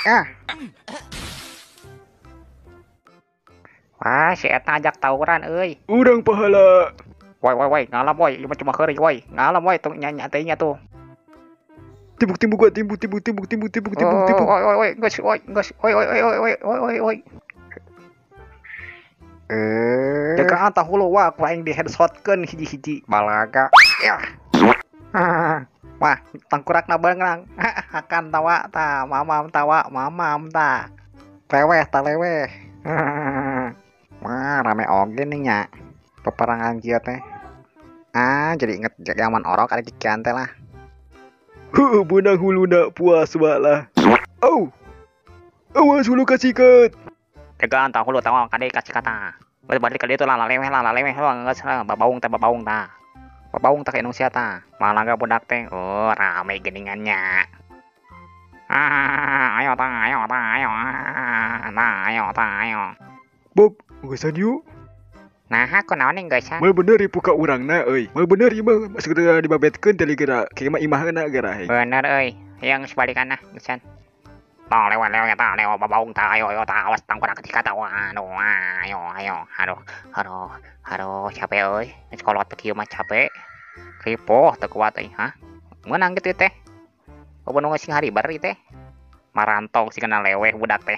Ah. Wah, si eta ajak tawuran euy. Urang pahala. Woi woi woi, ngalam woi, ieu mah cuma heureuy woi. Ngalam woi tong nya teh nya tuh. Timbuk timbuk gua timbuk timbuk timbuk timbuk timbuk timbuk timbuk. Woi woi woi, geus woi, geus woi woi woi woi woi woi woi. Jagaan tah hulu wah ku aing di headshotkeun hiji-hiji balaga. Yah. Wah, tangkurakna beungrang. Akan tawa ta, mamam tawa, mamam ta. Leweh ta leweh. Wah, rame oge nih nya. Peperangan kieu teh. Ah, jadi inget zaman orok ada kikian teh lah. Heuh, beunang huluna puas lah. Oh. Awas hulu kasikat. Jagaan tah hulu tawa kade kasikata. Balik ka ditu lah laleweh lah laleweh lah geus lah babaung teh babaung tah. Babaung teh ka indung sia tah. Malaga budak teh. Oh, rame geuningannya. Ah, ayo tah, ayo tah, ayo. Nah, ayo tah, ayo. Bob, geusan yuk. Nah, aku naon nih geusan? Moal bener ieu ka urangna euy. Moal bener ieu mah segera dibabetkeun teh geura. Kieu mah imahna geura hei. Bener euy. Yang sebalikanna geusan. Tong lewat lewat tah lewat babaung tah ayo ayo tah awas tangkurak ketika tah aduh ayo ayo aduh aduh aduh capek euy. Geus kolot teh kieu mah capek. Ripoh teu kuat euy, hah? Meunang kitu teh. Eueuh nu sing hari bari teh. Marantong si kena leweh budak teh.